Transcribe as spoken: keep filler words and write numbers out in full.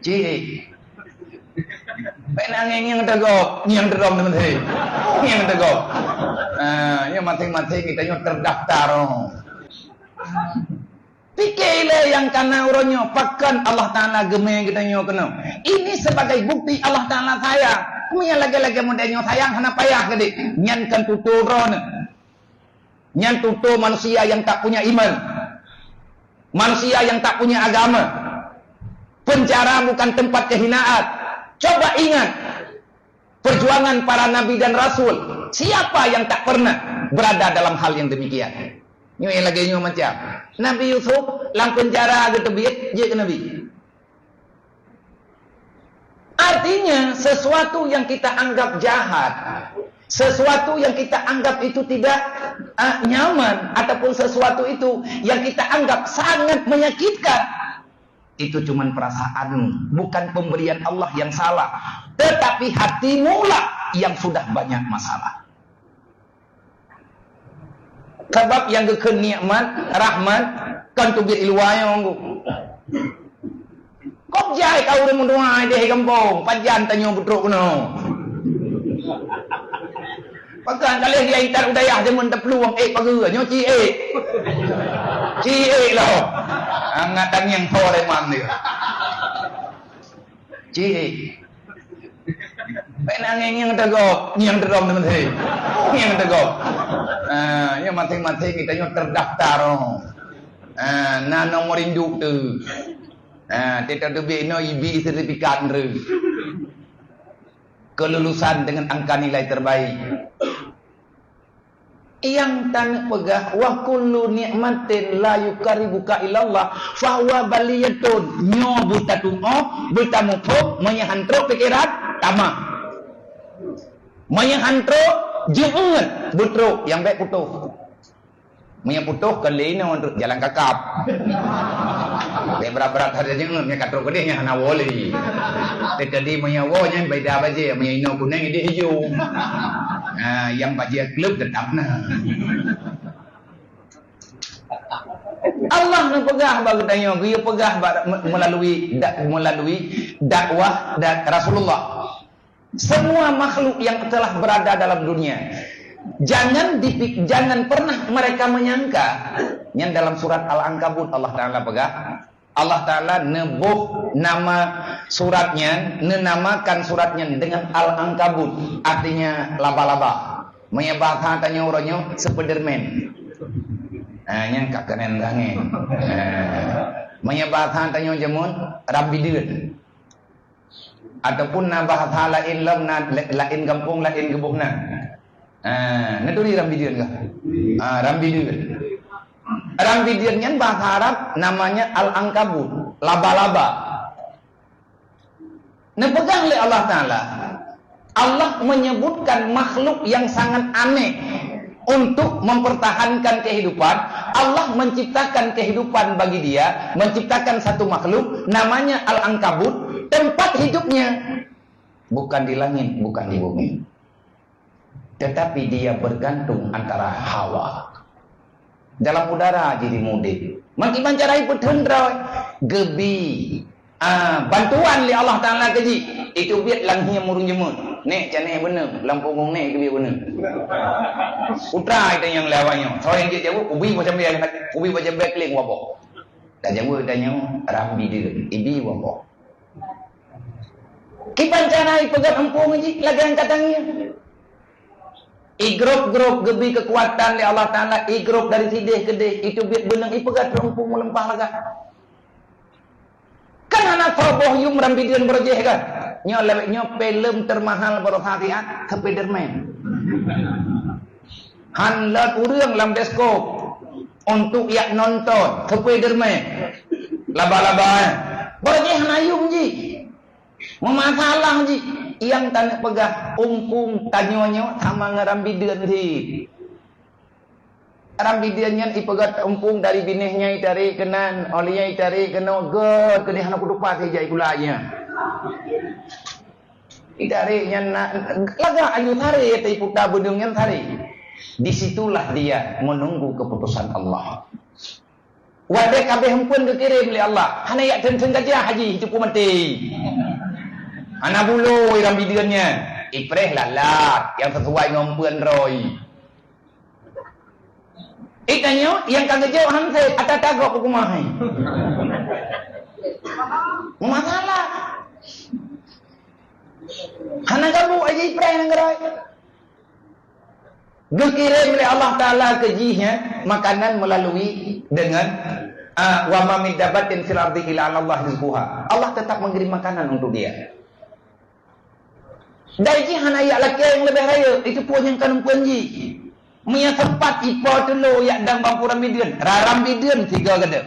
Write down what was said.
Cik. Bèk na ngieng-ngieng teugok, ngieng teudong teumeuté. Ngieng teugok. Ah, nyoe maséng-maséng geutanyoe terdaftar. Pike ilée nyang kana uroe nyoe, pakon Allah Taala geumé geutanyoe keunoe. Ini sebagai bukti Allah Taala sayang. Meunyo lagée-lagée model nyoe sayang, hana payah keudéh. Nyan kan tutoe droeneuh. Nyan tutoe manusia yang tak punya iman. Manusia yang tak punya agama. Penjara bukan tempat kehinaan. Coba ingat, perjuangan para nabi dan rasul. Siapa yang tak pernah berada dalam hal yang demikian? Nyoe lagée nyoe macam Nabi Yusuf lam penjara geuteubiet, jeuet keu nabi. Artinya, sesuatu yang kita anggap jahat, sesuatu yang kita anggap itu tidak, ah, nyaman, ataupun sesuatu itu yang kita anggap sangat menyakitkan, itu cuman perasaanmu, bukan pemberian Allah yang salah, tetapi hatimulah yang sudah banyak masalah. Sabab nyang geukheun nikmat, rahmat, kon teubiet i luwa nyoe. Kok jai ka ureueng meudoa idéh gampông, pajan tanyoe beutrok keunoe. Pakon ka lheueh intat u dayah jameun taplueng, ék pageue, nyoe ci ék. Ci ék lom. Angat tangieng tho lé mam dia. Ci ék. Bèk na ngieng-ngieng teugok, ngieng teudong teumeuté. Ngieng teugok. Ah, nyoe maséng-maséng geutanyoe terdaftar. Ah, na nomor induk teuh. Ah, teutab teubiet inoe ibi sertifikat nreuh. Kelulusan dengan angka nilai terbaik. Nyang taneuk peugah, "Wa kullu nikmatin la yuqarribuka ilallah, fahuwa baliyatun." Nyoe beutatu'oh, beutamuphom, meunyo han trok pikeran, tamah. Meunyo han trok, jeuet, beutrok, nyang bèk putôh. Meunyo putôh, keu lé inoe trok jalan kakap. Bèk brat-brat that jeuet, meunyo ka trok keudéh nyan hana woe lé. Teukeudi meunyo woe nyan beda bajèe, meunyo inoe kunéng idéh ijo. Ha, nyang bajèe kleueb teutap na. Allah neupeugah bak geutanyoe, geupeugah bak, me-, melalui da-, melalui dakwah dan Rasulullah. Semua makhluk yang telah berada dalam dunia, jangan dipi-, jangan pernah mereka menyangka, nyan dalam surat Al-Ankabut Allah Taala peugah, Allah Taala neuboh nama surat nyan, neunamakan surat nyan dengan Al-Ankabut, artinya laba-laba. Meunyo bahasa tanyoe uroe nyoe, Spiderman. Ha, nyan ka keuren sangat. Ha. Meunyo bahasa tanyoe jameun, rambideuen. Ataupun na bahasa laén lom, na la-, laén gampông, laén geuboh na. Ha, neuturi rambideuen kah? Ha, rambideuen. Rambideuen nyan bahasa Arab namanya al-ankabut, laba-laba. Neupeugah lé Allah Taala, Allah menyebutkan makhluk yang sangat aneh untuk mempertahankan kehidupan. Allah menciptakan kehidupan bagi dia, menciptakan satu makhluk namanya al-ankabut, tempat hidupnya bukan di langit, bukan di bumi. Tetapi dia bergantung antara hawa. Dalam udara jih mudép. Meukiban cara ipeutheun droe, geubi, ah, bantuan lé Allah Taala keu jih. Itu biet lam hiem ureueng jeumeun. Nèk, can nèk beuneu, lam punggong nèk geubi beuneu. Putra itu nyang lé awak nyoe. Soe nyang jeuet jaweueb, ubi macam biasa, ubi macam biasa keuléng waboh. Tajaweueb tanyoe, rambideuen, ibi waboh. Kiban cara ipeugöt eumpung jih lagèe nyang ka tangieng. Igrôp-grôp geubi keukuatan lé Allah Taala, igrôp dari sideh keudeh, itu biet beuneueng ipeugöt eumpung meuleumpah lagak. Kan hana soe boh yum rambideuen beureuh jih kan? Nyoe lawét nyoe filem termahal baroe saat Spiderman. Han lôn ureueng lam bioskop untuk jak nonton Spiderman. Laba-laba, eh. Beureuh jih hana yum jih. Meumasalah jih. Nyang taneuk peugah, eumpung tanyoe nyoe sama ngon rambideuen jih. Rambideuen nyan ipeugöt eumpung dari binéh nyan itarek keunan, óh lheueh nyan itarek keunoe, göt keudeh hana kutupat ijak gula nyan. Itarek nyan na, lagak ayue tarek, iputa beudeueng nyan tarek. Di situlah dia menunggu keputusan Allah. Watée ka abéh eumpeuen geukirém lé Allah, hana jak theun-theun gajah haji, teupeu maté. Hana bulo ram bideuen nyan, ipreh lalat nyang sisuai ngon eumpeuen droe. Itanyoe nyang ka geujok han sép, ata-ata gob peukumahe. Masalah. Hana gabu aja ipreh nanggroe. Geukirém lé Allah Taala keu jih nyan makanan melalui dengan, ah, "Wa ma min dabbatin fil ardi illa 'alallah rizquha." Allah tetap mengirim makanan untuk dia. Dai jih hana jak lakée nyang leubeh rayeuk, itu pun nyang ka eumpeuen jih. Meunyo sempat ipo tulo jak dang bang pura bideuen, raram bideuen sigo geude.